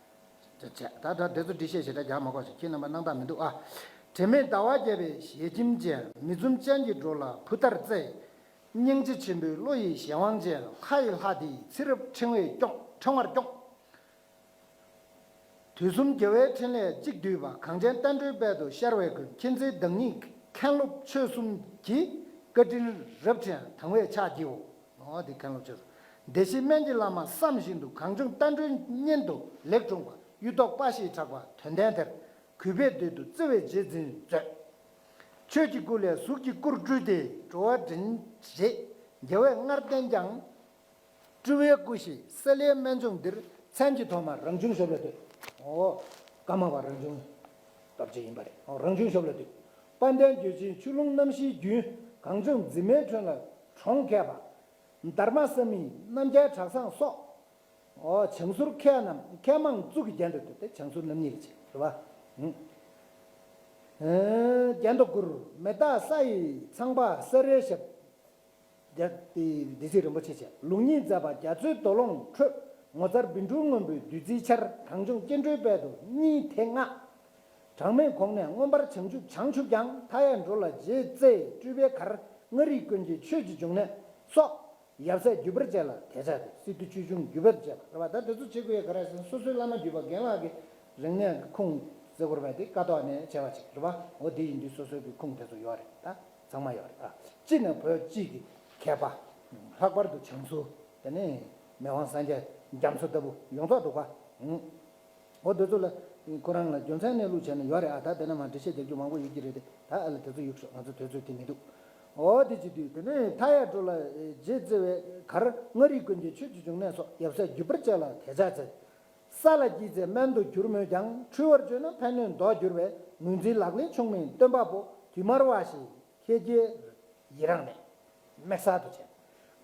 ད་ད་དེ་ཚོ་འགྲེལ་བཤད་ཞེ་དྲག་རྒྱག་མ་དགོས་ཤིང་ཁྱེད་རྣམ་པ་སྣང་དག་མི་འདུག་ཨ། དྲན་མེད་ཟླ་བ་བརྒྱ་པའི་ཞལ་ཁྱིམ་ཅན། མི་འཛུམ་ཅན་གྱི་འགྲོ་ལ་བུ་ལྟར་བརྩེ། སྙིང་རྗེ་ཆེན་པོའི་བློ་ཡི་གཞན་དབང་ཅན། ལྷ་ཡི་ལྷ་དེས་ཚེ་རབས་ཕྲེང་བས་སྐྱོང་ཕྲེང་བར་སྐྱོང་། དུས་གསུམ་རྒྱལ་བའི་ཕྲིན་ལས་གཅིག་བསྡུས་པ། གངས་ཅན་བསྟན་འགྲོའི་དཔལ་དུ་ཤར་བའི་མགོན། མཁྱེན་བརྩེའི་བདག་ཉིད་མཁན་སློབ་ཆོས་གསུམ་གྱི། བཀའ་དྲིན་རབ་ཆེན་དང་བས་ཕྱག་བགྱིའོ། འོ་དེ་མཁན་སློབ་ཆོས་གསུམ། བདེ་གཤེགས་སྨན་གྱི་བླ་མ་བསམ་བཞིན་དུ། གངས་ལྗོངས་བསྟན་འགྲོའི་གཉེན་དུ་ལེགས་འཁྲུངས་པ། གཡུ་ཐོག་དཔའ་ཞེས་གྲགས་པ་དོན་ལྡན་དེར། གུས་པས་འདུད་དོ་བརྩེ་བས་རྗེས་འཛིན་མཛོད། ཆོས་ཀྱི་སྐུ་ལས་གཟུགས་ཀྱི་སྐུར་སྤྲུལ་ཏེ། འགྲོ་བ་འདྲེན་བྱེད་རྒྱལ་བས་སྔར་བསྟན་ཀྱང་། སྤྲུལ་པའི་སྐུ་ཞེས་སཱ་ལའི་སྨན་ལྗོངས་འདིར། མཚན་གྱི་ཐོག་མར་རང་བྱུང་ཞབས་ལ་འདུད། འོ། ཀརྨ་པ་རང་བྱུང་སྟོབས་ཆེ་ཡིན་པ་རེད། འོ་རང་བྱུང་ཞབས་ལ་འདུད། དཔལ་ལྡན་འགྱུར་ཆེན་ཆུ་ཀླུང་རྣམ་བཞིའི་རྒྱུན། གངས་ལྗོངས་འཛིན་མའི་ཁྲོད་ལ་གྲོང་ཁྱབ་པ། དྷརྨ་ས་མི་རྣམ་རྒྱལ་གྲགས་བཟང་སོགས། འོ་བྱང་ཟུར་མཁས་རྣམས་མཁས་མང་གཙུག་གི་རྒྱན་དུ་འདུད་དེ། བྱང་ཟུར་རྣམ་གཉིས་ལ་བྱེད་རེད་པ། ཨུ། རྒྱན་དུ་བཀུར། མེ་སྟག་ས་ཡི་ཚངས་པ་ས་རའི་ཞབས། རྒྱ་དེ་སྡེ་སྲིད་རིན་པོ་ཆེ་བྱས། ལུགས་གཉིས་མཛད་པ་རྒྱ་མཚོའི་འདུ་ལོང་ཁྲོད། ངོ་མཚར་བཻ་ཌཱུརྱ་སྔོན་པོའི་བདུད་རྩིའི་ཆར། གངས་ལྗོངས་སྐྱེ་འགྲོའི་དཔལ་དུ་སྙིང་དེ་བསྔགས། གྲངས་མེད་གོང་ནས་མངོན་པར་བྱང་ཆུབ་བྱང་ཆུབ་ཀྱང་། མཐའ་ཡས་འགྲོ་ལ་རྗེས་བརྩེ་སྤྲུལ་པའི་གར། མངའ་རིས་ཀུན་གྱི་ཆོས་ཀྱི་འབྱུང་གནས་སོགས། ཡབ་སྲས་བརྒྱུད་པར་བཅས་ལ་དད་ཕྱག་འདེབས། སི་ཏུ་ཆོས་འབྱུང་བརྒྱུད་པར་བཅས་པ་རེད་པ། ད་དེ་ཚོ་བྱེད་དགོས་ཡ་ག་རེ་ཟེར་ན་སོ་སོའི་བླ་མ་བརྒྱུད་པ་རྒན་ལགས་ཀྱི་རིག་གནས་ཀྱི་ཁུངས་ཟེར་དགོས་རེད་པ། དེ་ཀ་ཐོག་ནས་བྱས་པ་ཅིག་རེད་པ། འོ་དེ་ཡིན་དུས་སོ་སོའི་གི་ཁུངས་དེ་ཚོ་ཡོད་རེད། ད་ཚང་མ་ཡོད་རེད་ཨ། གཅིག་ནས་བོད་སྤྱི་གི་མཁས་པ། ལྷག་པར་དུ་བྱང་ཟུར་དེ་ནས་མི་དབང་སངས་རྒྱས་རྒྱ་མཚོ་ལྟ་བུ་ཡོངས་རྫོགས་འདུག་ག་འོ་དེ་ཚོ་ལ་ཁོ་རང་ལ་རྒྱུ་མཚན་གནས་ལུགས་བྱས་ན་ཡོད་རེད་ཨ། ད་དེ་ན་མ་འགྲེལ་བཤད་རྒྱག་རྒྱུ་མང་པོ་ཡོད་ཀྱི་རེད་དེ། ད་ཨ་ལ་དེ་ཚོ་གཡུག་ཤོག་ང་ཚོ་དུས་ཚོད་དེ་མི་འདུག་འོ་དེ་བྱེད་དུས་དེ་ནས་མཐའ་ཡས་འགྲོ་ལ་རྗེས་བརྩེ་བའི་གར། མངའ་རིས་ཀུན་གྱི་ཆོས་ཀྱི་འབྱུང་གནས་སོགས། ཡབ་སྲས་བརྒྱུད་པར་བཅས་ལ་དད་ཕྱག་འཚལ། ས་ལ་སྐྱེས་ཚེ་སྨན་དུ་གྱུར་མོད་ཀྱང་། འཁྲུལ་བར་བཅོས་ན་ཕན་གནོད་མདོར་གྱུར་པའི། ངོས་འཛིན་ལག་ལེན་ཆུང་མིན་སྟོན་པ་པོ། དུས་མར་བ་ཞིག་ཁྱེད་ཀྱིས་ཡི་རང་ནས། དམིགས་བསལ་དུ་བྱས།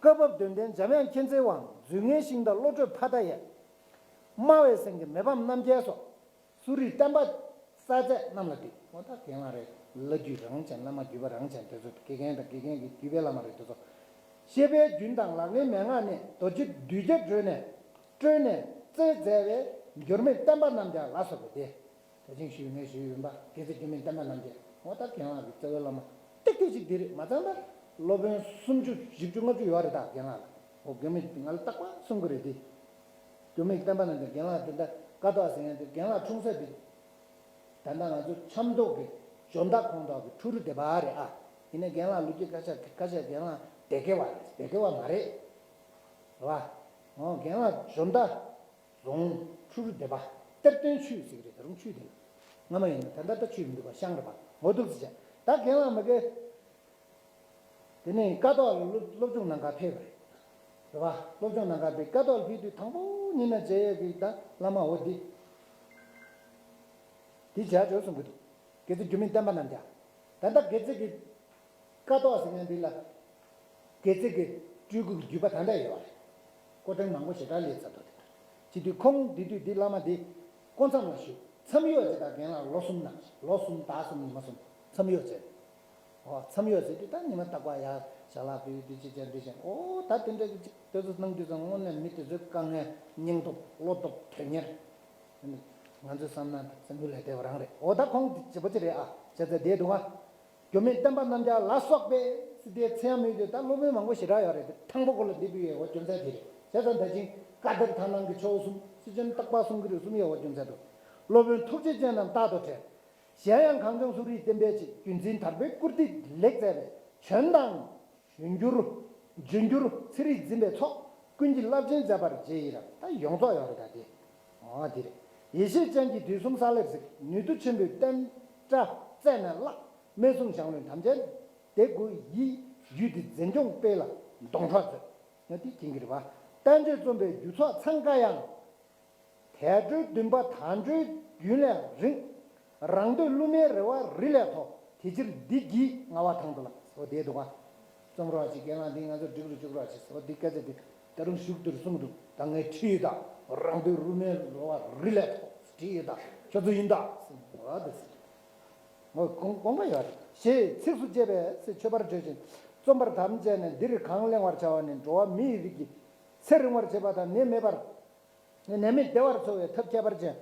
བཀའ་བབས་དོན་ལྡན་འཇམ་དབྱངས་མཁྱེན་བརྩེའི་དབང་། རྫུས་ངན་ཤིང་རྟ་བློ་གྲོས་ཕ་མཐའ་ཡས། སྨྲ་བའི་སེང་གེ་མི་ཕམ་རྣམ་རྒྱལ་སོགས། གསོ་རིག་བསྟན་པ་གསལ་མཛད་རྣམས་ལ་འདུད། འོ་ད་རྒན་ལགས་རེད། བླ་བརྒྱུད་རང་བྱས། བླ་མ་བརྒྱུད་པ་རང་བྱས། དེ་ཚོ་དགེ་རྒན་དང་དགེ་རྒན་གྱི་བརྒྱུད་པའི་བླ་མ་རེད། དེ་ཚོ་བཤད་པའི་རྒྱུན་དང་ལག་ལེན་མན་ངག་ནས། རྡོ་རྗེ་གདུལ་བྱ་བསྐྲུན་ནས་བསྐྲུན་ནས་རྩལ་མཛད་པའི། འགྱུར་མེད་བསྟན་པ་རྣམ་རྒྱལ་ལ་སོགས་པའི་སྡེ། ད་ཅིང་ཞུས་ངས་ཞུས་ཡིན་པ། དགེ་རྩ་འགྱུར་མེད་བསྟན་པ་རྣམ་རྒྱལ། འོ་ད་རྒན་ལགས་ཀྱི་རྩ་བའི་བླ་མ་ཏིག་ཏིག་ཅིག་འདི་རེད། མ་ཚང་ད་སློབ་དཔོན་སུམ་ཅུ་བཞི་བཅུ་ལྔ་བཅུ་ཡོད་རེད། ད་རྒན་ལགས་ལ་འོ་རྒན་མོས་ང་ལ་རྟག་པར་གསུང་གི་རེད་དེ། འགྱུར་མེད་བསྟན་པ་རྣམ་རྒྱལ། རྒན་ལགས་དེ་འདྲ་ཀ་དོག་ཟེར་མཁན་དེ། རྒན་ལགས་འཁྲུངས་ས་དེ། ད་ལྟ་ང་ཚོ་ཆབ་མདོ་གི་འཇོ་མདའ་ཁོངས་གཏོགས་ཀྱི་ཁྲུ་རུ་སྡེ་པ་རེད་ཨ། ཡིན་ནའི་རྒན་ལགས་ལོ་རྒྱུས་སྐད་ཆ་སྐད་ཆ་རྒན་ལགས་སྡེ་དགེ་བ་རེད། སྡེ་དགེ་བ་མ་རེད། རེད་བ། འོ་རྒན་ལགས་འཇོ་མདའ་རྫོང་ཁྲུ་རུ་སྡེ་པ། གཏེར་སྟོན་ཆུས་ཟེར་གྱི་རེད། ད་རུང་ཆུས་དེ་ལ་སྔ་མ་ཡིན་ན། ད་ལྟ་ད་ཆུས་མི་འདུག་པ། ཤང་རེད་པ། འོ་འདུག་ཟེར་བྱས། ད་རྒན་ལགས་མ་གི་དེ་ནས་ཀ་དོག་ལ་སློབ་སློབ་སྦྱོང་གནང་གར་ཕེབས་པ་རེད། རེད་བ། སློབ་སྦྱོང་གནང་གར་ཕེབས། ཀ་དོག་ལ་ཕེབས་དུས་དང་པོ་ཉིད་ནས་མཇལ་ཡས་ཀྱི་ད་བླ་མ་འོ་འདི། འདི་བྱ་བྱོས་གསུང་གི་འདུག་རྗེ་རྒྱུད་སྨིན་བསྟན་པ་རྣམ་རྒྱལ། ད་ལྟ་རྗེ་གི་ཀཿཐོག་ཟེར་མཁན་འདི་ལ། རྗེ་གི་སྤྲུལ་སྐུ་གི་བརྒྱུད་པ་ད་ལྟ་ཡོད་རེད། སྐུ་ཕྲེང་མང་པོ་ཞེ་དྲག་སླེབས་ཚར་འདུག་དེ་འདྲ། བྱེད་དུས་ཁོང་འདི་དུས་འདི་བླ་མ་འདི་སྐུ་མཚམས་ལ་བཞུགས། མཚམས་གཡོག་བྱེད་དང་རྒན་ལགས་ལོ་གསུམ་ན། ལོ་གསུམ་ཟླ་གསུམ་ཉི་མ་གསུམ་མཚམས་གཡོག་བྱས། ཨོ་མཚམས་གཡོག་ཟེར་དུས་ད་ཉི་མ་རྟག་པར་ཡར་ཞལ་ལག་ཕུལ། འདི་བྱེད་ཅན་འདི་བྱེད། ཨོ་ད་དེ་འདྲ་གི་ཅིག་དེ་ཚོ་གནང་དུས་ཙང་དངོས་གནས་མི་དེ་ཚོའི་དཀའ་ངལ་སྙིང་སྟོབས་བློ་སྟོབས་དོན་གཉེར། ང་ཚོས་བསམ་ན་བཙན་པོ་ལས་བདེ་བ་རང་རེད། ཨོ་ད་ཁོང་དེ་བྱེད་པོ་ཅི་རེད་ཨ། བྱས་ཙང་བསྡད་འདུག་ཨ། རྒྱུད་སྨིན་བསྟན་པ་རྣམ་རྒྱལ་ལ་སོགས་པའི་སྲིད་པའི་མཚན་ཡང་མེད་དུས་ད་སློབ་དཔོན་མང་པོ་ཞེ་དྲག་ཡོད་རེད་དེ། དང་པོ་ཁོ་ལ་འདི་ཕུལ་ཡས་འོ་རྒྱུ་མཚན་དེ་རེད། བྱས་ཙང་ད་ཅིང་བཀའ་གདམས་དག་སྣང་གི་ཆོས་གསུམ། སྲིད་ཆེན་རྟག་པ་གསུང་གི་རིགས་གསུམ་ཡོད་འོ་རྒྱུ་མཚན་དུ། སློབ་དཔོན་ཐུགས་རྗེ་ཅན་རྣམས་རྟག་ཏུ་དྲན། གཞན་ཡང་གངས་ལྗོངས་གསོ་རིག་བསྟན་པའི་ཆེད། རྒྱུན་འཛིན་དར་པའི་བཀུར་སྟི་ལེགས་མཛད་པའི། བྱོན་དང་འབྱོན་འགྱུར། འབྱོན་འགྱུར་ཚེ་རིག་འཛིན་པའི་ཚོགས། ཀུན་གྱིས་རླབས་ཆེན་མཛད་པར་རྗེས་ཡི་རང་། ད་ཡོངས་རྫོགས་ཡོད་རེད་ད་དེ། འོ་དེ་རེད། ཡེ་ཤེས་སྤྱན་གྱིས་དུས་གསུམ་ས་ལེར་གཟིགས། ནུས་མཐུ་ཆེན་པོས་བསྟན་དགྲ་རྩད་ནས་བརླག། སྨད་འཚོང་ཞང་བློན་ཐམས་ཅད་བདེ་དགོས་ཡི། རྒྱུད་སྡེ་འཛིན་སྐྱོང་སྤེལ་ལ་སྡོང་གྲོགས་མཛོད། ང་དེ་མཁྱེན་གྱི་རེད་པ། བསྟན་བཅོས་རྩོམ་པའི་རྒྱུ་ཚོགས་ཚང་དཀའ་ཡང་། དལ་འགྲོའི་འདུན་པ་དལ་འགྲོའི་རྒྱུན་ལས་རིང་། རང་འདོད་བསླུ་མེད་རེ་བ་རི་ལས་མཐོ། དེ་ཕྱིར་འདི་བགྱིས་ངལ་བ་དང་དུ་བླངས། འོ་དེ་འདུག་ག། རྩོམ་རོགས་ཅིག་རྒན་ལགས་འདི་ང་ཚོ་སྒྲིག་རུ་བཅུག་རོགས་ཅིག། འོ་འདི་སྐད་ཆ་འདི་ད་རུང་ཞུགས་འདིར་གསུངས་འདུག། ད་ངས་ཁྲིད་ཡོད་ད། རང་འདོད་བསླུ་མེད་རེ་བ་རི་ལས་མཐོ། ཁྲིད་ཡོད་ད། ཁྱོད་ཚོ་ཡིན་ད། འོ་དེ་ཟེར། འོ་དགོངས་དགོངས་པ་ཡོད་རེད། ཞེས་ཚིགས་སུ་བཅད་པས་ཟེར་མཆོད་པར་བརྗོད་ཅིང་རྩོམ་པར་དམ་བཅས་ནས། འདིར་གང་གླེང་བར་བྱ་བ་ནི། འགྲོ་བ་མི་ཡི་རིགས་ཀྱི་ཚེ་རིང་བར་བྱེད་པ་དང་ནད་མེད་པར། ནད་མེད་བདེ་བར་འཚོ་བའི་ཐབས་ཁྱད་པར་ཅན།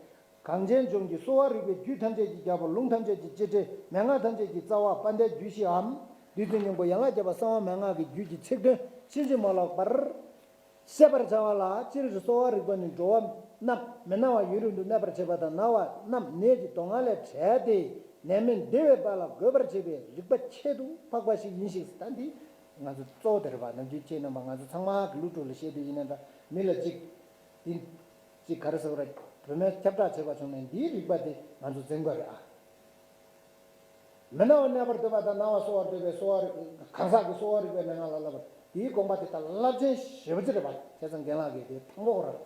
གངས་ཅན་ལྗོངས་ཀྱི་གསོ་བ་རིག་པའི་རྒྱུད་ཐམས་ཅད་ཀྱི་རྒྱལ་པོ། ལུང་ཐམས་ཅད་ཀྱི་སྤྱི་དྲིལ། མན་ངག་ཐམས་ཅད་ཀྱི་རྩ་བ། དཔལ་ལྡན་རྒྱུད་བཞིའམ་བདུད་རྩི་སྙིང་པོ། ཡན་ལག་བརྒྱད་པ་གསང་བ་མན་ངག་གི་རྒྱུད་ཀྱི་ཚིག་དོན་ཕྱིན་ཅི་མ་ལོག་པར་བཤད་པར་བྱ་བ་ལ། སྤྱིར་གསོ་བ་རིག་པ་ནི་འགྲོ་བ་རྣམས་མི་ན་བ་ཡུན་རིང་དུ་གནས་པར་བྱེད་པ་དང་། ན་བ་རྣམས་ནད་ཀྱི་སྡུག་བསྔལ་ལས་བྲལ་ཏེ་ནད་མེད་བདེ་བའི་དཔལ་ལ་འགོད་པར་བྱེད་པའི་རིག་པ་ཁྱད་དུ་འཕགས་པ་ཞིག་ཡིན་ཞིང་། ད་འདི་ང་ཚོ་གཙོ་བོ་དེ་རེད་པ། ནམ་རྒྱུན་ཁྱེད་རྣམ་པ་ང་ཚོ་ཚང་མ་གི་ལུས་ཕྲུག་ལ་བཤད་དུས་ཡིན་ན་འདྲ། མི་ལ་གཅིག་འདི་གཅིག་ག་རེ་ཟེར་བ་རེད། བུད་མེད་ཁྱབ་བསྒྲགས་བྱེད་པ་བྱུང་ནས་འདིའི་རིག་པ་དེ་ང་ཚོ་འཛིན་དགོས་རེད་ཨ། མི་ན་བ་གནས་པར་འདོད་པ་དང་ན་བ་གསོ་བར་འདོད་པའི་གསོ་བ་རིག་གང་ཟག་གི་གསོ་བ་རིག་པའི་མན་ངག་ལ་བསླབ་པ་དེའི་དགོངས་པ་དེ་ད་རླབས་ཆེན་ཞེ་པོ་ཅིག་རེད་པ། བྱས་ཙང་རྒན་ལགས་ཀྱིས་དེ་མཐོང་གོ་ར།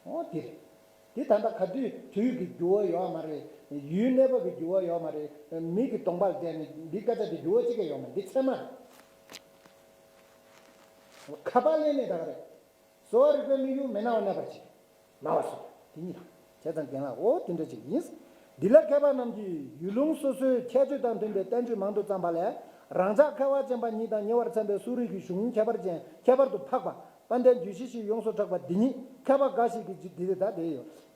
འོ་དེ་རེད། དེ་ད་ལྟ་ག་དུས་དུས་ཀྱི་འགྱུར་བ་ཡོད་མ་རེད། ཡུལ་གནས་བབ་ཀྱི་འགྱུར་བ་ཡོད་མ་རེད། མི་གི་གདོང་པར་བལྟས་ནས་འདི་སྐད་ཆ་དེ་འགྱུར་བ་གཅིག་ཀྱང་ཡོད་མ་རེད། འདི་ཚད་མ་རེད། ཁ་པར་ལེན་ནས་ད་ག་རེད། གསོ་བ་རིག་པའི་དམིགས་ཡུལ་མི་ན་བ་གནས་པར་བྱེད། ན་བ་གསོ་བ་དེ་གཉིས་དང་། བྱས་ཙང་རྒན་ལགས་འོ་དེ་འདྲ་ཅིག་ཡིན། འདི་ལ་མཁས་པ་རྣམས་ཀྱིས་ཡུལ་ལུང་སོ་སོའི་ཁྱད་ཆོས་དང་མཐུན་པའི་བསྟན་བཅོས་མང་དུ་བརྩམས་པ་ལས། རང་ཅག་མཁས་པ་ཅན་པ་ཉིད་དང་ཉེ་བར་འཚམས་པའི་གསོ་རིག་གི་གཞུང་ཁྱད་པར་ཅན་ཁྱད་པར་དུ་འཕགས་པ་དཔལ་ལྡན་རྒྱུད་བཞི་ཞེས་ཡོངས་སུ་གྲགས་པ་འདི་ཉིད་མཁས་པ་འགའ་ཞིག་གིས་འདི་ལྟ་སྟེ།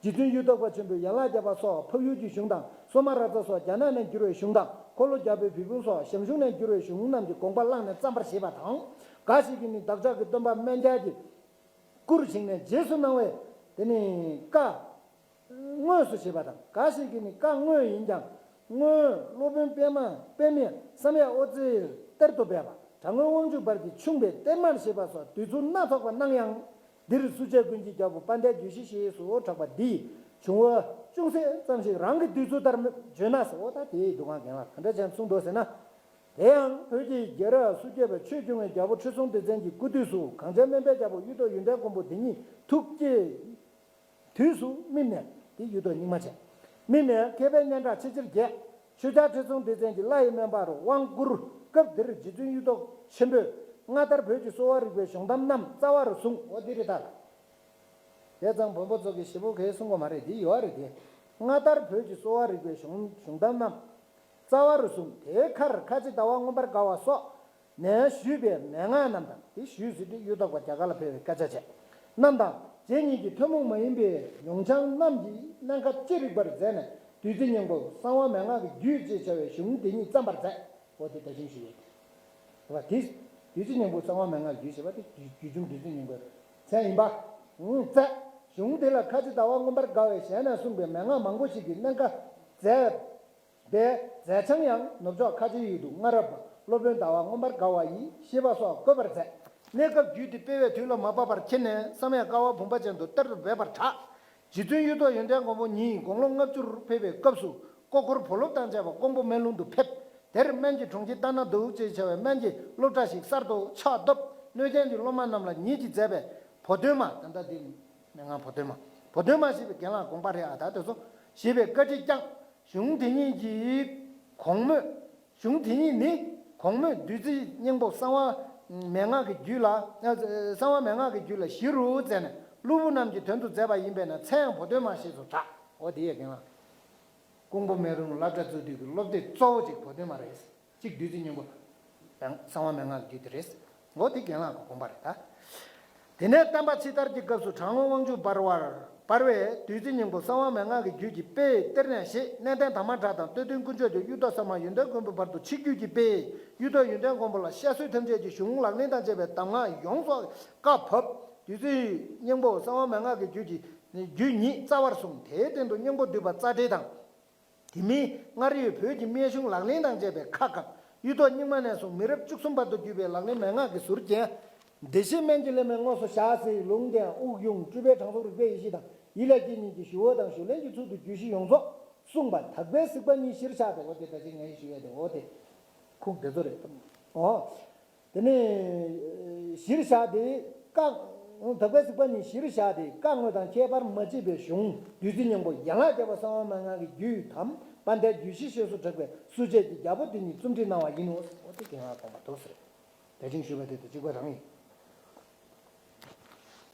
རྗེ་བཙུན་གཡུ་ཐོག་པ་ཆེན་པོས་ཡན་ལག་བརྒྱད་པ་སོགས་འཕགས་ཡུལ་གྱི་གཞུང་དང་། སོ་མ་ར་ཙ་སོགས་རྒྱ་ནག་ནས་བསྒྱུར་བའི་གཞུང་དང་། འཁོར་ལོ་རྒྱལ་པོའི་བོད་ཕུང་སོགས་ཞང་ཞུང་ནས་བསྒྱུར་བའི་གཞུང་རྣམས་ཀྱི་དགོངས་པ་བླངས་ནས་བརྩམས་པར་བཞེད་པ་དང་། འགའ་ཞིག་གིས་ནི་བདག་ཅག་གི་སྟོན་པ་སྨན་རྒྱལ་གྱིས་བསྐུར་ཞིང་ནས་རྗེས་སུ་གནང་བའི་དེ་ནི་བཀའ་དངོས་སུ་བཞེད་པ་དང་། འགའ་ཞིག་གིས་ནི་བཀའ་དངོས་ཡིན་ཀྱང་སྔོན་སློབ་དཔོན་པདྨ་པདྨས་བསམ་ཡས་དབུ་རྩེར་གཏེར་དུ་སྦས་པ། གྲྭ་སྔོན་དབང་ཕྱུག་བར་གྱི་ཆུང་པའི་གཏེར་མར་བཞེས་པ་སོགས་འདོད་ཚུལ་སྣ་ཚོགས་པ་སྣང་ཡང་། འདིར་སུ་བཅད་ཀུན་གྱི་རྒྱལ་པོ་དཔལ་ལྡན་རྒྱུད་བཞི་ཞེས་སུ་གྲགས་པ་འདིའི་བྱུང་བ་ཅུང་ཟད་ཙམ་ཞིག་རང་གི་འདོད་ཚུལ་ལྟར་བརྗོད་ན་ཟེར། འོ་ད་དེའི་འདུ་ཁང་རྒན་ལགས་ག་འདྲ་ཅན་གསུངས་འདུག་ཟེར་ན། དེ་ཡང་བོད་ཀྱི་རྒྱལ་རབས་སུ་སྐྱེས་པའི་ཆོས་སྐྱོང་བའི་རྒྱལ་པོ་ཁྲི་སྲོང་ལྡེ་བཙན་གྱི་སྐུ་དུས་སུ་གངས་ཅན་སྨན་པའི་རྒྱལ་པོ་གཡུ་ཐོག་ཡོན་ཏན་མགོན་པོ་འདི་ཉིད་ཐུགས་བསྐྱེད་དུས་སུ་རྨིས་ནས། དེ་གཡུ་ཐོག་རྙིང་མ་བྱས། རྨིས་ནས་མཁས་པའི་སྙན་གྲགས་ཆེས་ཆེར་རྒྱས། ཆོས་རྒྱལ་ཁྲི་སྲོང་ལྡེ་བཙན་གྱི་བླ་ཡི་སྨན་པ་རུ་དབང་བསྐུར། སྐབས་འདིར་རྗེ་བཙུན་གཡུ་ཐོག་ཆེན་པོས་སྔ་དར་བོད་ཀྱི་གསོ་བ་རིག་པའི་གཞུང་གདམས་རྣམས་རྩ་བ་རུ་བཟུང་། འོ་འདི་རེད་ད། བྱས་ཙང་བོན་པོ་ཚོ་གིས་ཞེ་པོ་གས་གསུང་གི་མ་རེད། འདི་ཡོད་རེད་དེ། སྔ་དར་བོད་ཀྱི་གསོ་བ་རིག་པའི་གཞུང་གཞུང་གདམས་རྣམས་རྩ་བ་རུ་བཟུང་། དེའི་ཁར་ཁ་ཆེ་ཟླ་བ་མངོན་པར་དགའ་བ་སོགས་ནས་ཞུས་པའི་མན་ངག་རྣམས་དང་། དེ་ཞུས་ཟེར་དུས་གཡུ་ཐོག་པ་རྒྱ་གར་ལ་ཕེབས་པའི་སྐད་ཆ་བྱས་རྣམས་དང་། རྗེ་ཉིད་ཀྱི་ཐུན་མོང་མ་ཡིན་པའི་མྱོང་བྱང་རྣམས་ཀྱིས་གནད་ཁ་ཅི་རིགས་པར་མཛད་ནས། བདུད་རྩི་སྙིང་པོ་གསང་བ་མན་ངག་གི་རྒྱུད་ཅེས་བྱ་བའི་གཞུང་དེ་ཉིད་བརྩམས་པར་མཛད། འོ་དེ་ད་ཅིང་ཞུས་ཡོད་དེ། བ་དེ་བདུད་རྩི་སྙིང་པོ་གསང་བ་མན་ངག་རྒྱུད་ཞེས་པ་དེ་རྒྱུད་རྒྱུད་གཞུང་བདུད་རྩི་སྙིང་པོའི་མཚན་ཡིན་པ། ཨུང་། མཛད། གཞུང་དེ་ལ་ཁ་ཆེ་ཟླ་བ་མངོན་པར་དགའ་བའི་ཞལ་ནས་གསུངས་པའི་མན་ངག་མང་པོ་ཞིག་གི་གནད་ཁ་མཛད་པའི་མཛད་བྱང་ཡང་ནུབ་ཕྱོགས་ཁ་ཆེའི་ཡུལ་དུ་སྔ་རབས་པ་སློབ་དཔོན་ཟླ་བ་མངོན་པར་དགའ་བ་ཡིས་ཞེས་པ་སོགས་བཀོད་པར་མཛད། གནས་སྐབས་རྒྱུད་དེ་སྤེལ་བའི་དུས་ལ་མ་བབ་པར་ཁྱེར་ནས་བསམ་ཡས་ཀ་བ་བུམ་པ་ཅན་དུ་གཏེར་དུ་སྦས་པར་གྲགས། རྗེ་བཙུན་གཡུ་ཐོག་ཡོན་ཏན་མགོན་པོ་ཉིད་དགུང་ལོ་ལྔ་བཅུར་ཕེབས་པའི་སྐབས་སུ་ཀོ་ཁོར་བུ་སློབ་དང་བཅས་པ་ཀོང་པོ་སྨན་ལུང་དུ་ཕེབས། དེར་སྨན་གྱི་དྲུང་ཆེ་ཏཱ་ན་དཱུ་ཅེས་བྱ་བའི་སྨན་གྱི་སློབ་གྲྭ་ཞིག་གསར་དུ་ཕྱག་བཏབ། གནོད་སྦྱིན་གྱི་སློབ་མ་རྣམས་ལ་ཉིད་ཀྱིས་མཛད་པའི་བོ་དོན་མ། ད་ལྟ་འདི་མན་ངག་བོ་དོན་མ། བོ་དོན་མ་ཞེས་པའི་རྒན་ལགས་དགོངས་པ་རེད་ཨ། ད་དེ་ཚོ་ཞེས་པའི་བཀའ་ཁྲིད་བསྐྱངས། གཞུང་དེ་ཉིད་ཀྱི་ གོང་སྨོས། གཞུང་དེ་ཉིད་ནི་གོང་སྨོས་བདུད་རྩི་སྙིང་པོ་གསང་བ་མན་ངག་གི་རྒྱུད་ལ། གསང་བ་མན་ངག་གི་རྒྱུད་ལ་གཞི་རུ་མཛད་ནས་སློབ་བུ་རྣམས་ཀྱི་དོན་དུ་མཛད་པ་ཡིན་པས་ན་མཚན་ཡང་བོ་དོན་མ་ཞེས་སུ་གྲགས། འོ་དེ་ཡི་རྒན་ལགས། ཀོང་པོ་སྨན་རུམ་སློབ་གྲྭ་བཙུགས་དུས་ཀྱི་སློབ་དེབ་གཙོ་བོ་གཅིག་བོ་དོན་མ་རེད། གཅིག་བདུད་རྩི་སྙིང་པོ། གསང་བ་མན་ངག་གི་རྒྱུད་དེ་རེད། འོ་དེ་རྒན་ལགས་ཀྱི་དགོངས་པ་རེད་ད། དེ་ནས་བསྟན་པ་ཕྱི་དར་གྱི་སྐབས་སུ་གྲགས་སྔོན་དབང་ཕྱུག་འབར་བར་འབར་བས་བདུད་རྩི་སྙིང་པོ་གསང་བ་མན་ངག་གི་རྒྱུད་ཀྱི་དཔེ་གཏེར་ནས་བཞེས། གནས་བརྟན་དར་མ་གྲགས་དང་སྟོད་ཐུང་དཀོན་མཆོག་ཀྱང་གཡུ་སྟོད་ས་མ་ཡོན་ཏན་མགོན་པོའི་བར་དུ་ཆིག་བརྒྱུད་ཀྱི་དཔེ། གཡུ་སྟོད་ཡོན་ཏན་མགོན་པོ་ལ་བཤད་སྲོལ་ཐམས་ཅད་ཀྱི་གཞུང་ལག་ལེན་དང་བཅས་པའི་གདམས་ངག་ཡོངས་སུ་བཀའ་བབས། བདུད་རྩི་སྙིང་པོ་གསང་བ་མན་ངག་གི་རྒྱུད་ཀྱི་རྒྱུད་ཉིད་རྩ་བར་བཟུང་། དེའི་སྟེང་དུ་སྙིང་པོ་བསྡུས་པ་རྩ་འགྲེལ་དང་། དེ་མིན་སྔར་ཡོད་བོད་ཀྱི་སྨན་གཞུང་ལག་ལེན་དང་བཅས་པའི་ཁ་བཀབ། གཡུ་ཐོག་རྙིང་མ་ནས་བཟུང་མི་རབས་བཅུ་གསུམ་བར་དུ་བརྒྱུད་པའི་ལག་ལེན་མན་ངག་གི་ཟུར་རྒྱན། བདེ་གཤེགས་སྨན་གྱི་བླ་མས་དངོས་སུ་བཞག་ཟེར་ལུང་དང་དབུགས་དབྱུང་སྤྲུལ་པའི་གྲངས་ཚོགས་རིག་པའི་ཡེ་ཤེས་དང་ཡིད་ལ་བསྐྱེད་གཉིས་ཀྱི་ཞུ་བ་དང་ཞུ་ལན་གྱི་ཚུལ་དུ་རྒྱུད་བཞི་ཡོངས་རྫོགས་གསུངས་པ་དག་པའི་གཟིགས་པ་གཉིས་གཞིར་བཞག་སྟེ། འོ་དེ་ད་ཅི་ངས་ཞུ་ཡ་དེ་འོ་དེ་ཁུངས་དེ་ཚོ་རེད། འོ། དེ་ནས་གཞིར་བཞག་སྟེ་བཀའ། དག་པའི་གཟིགས་པ་གཉིས་གཞིར་བཞག་སྟེ་བཀའ་དངོས་དང་ཁྱད་པར་མ་མཆིས་པའི་གཞུང་བདུད་རྩི་སྙིང་པོ་ཡན་ལག་བརྒྱད་པ་གསང་བ་མན་ངག་གི་རྒྱུད་དམ་པ་མཐའི་རྒྱུད་བཞི་ཞེས་སུ་གྲགས་པའི་བསྲུབ་བྱའི་རྒྱལ་པོ་དེ་ཉིད་རྩོམ་སྒྲིག་གནང་བ་ཡིན་ནོ། འོ་དེ་གི་ང་དགོངས་པ་འདུག་ཟེར། དེ་བཞིན་ཞུས་པ་དེ་དེ་གཅིག་པ་རང་ཡིན།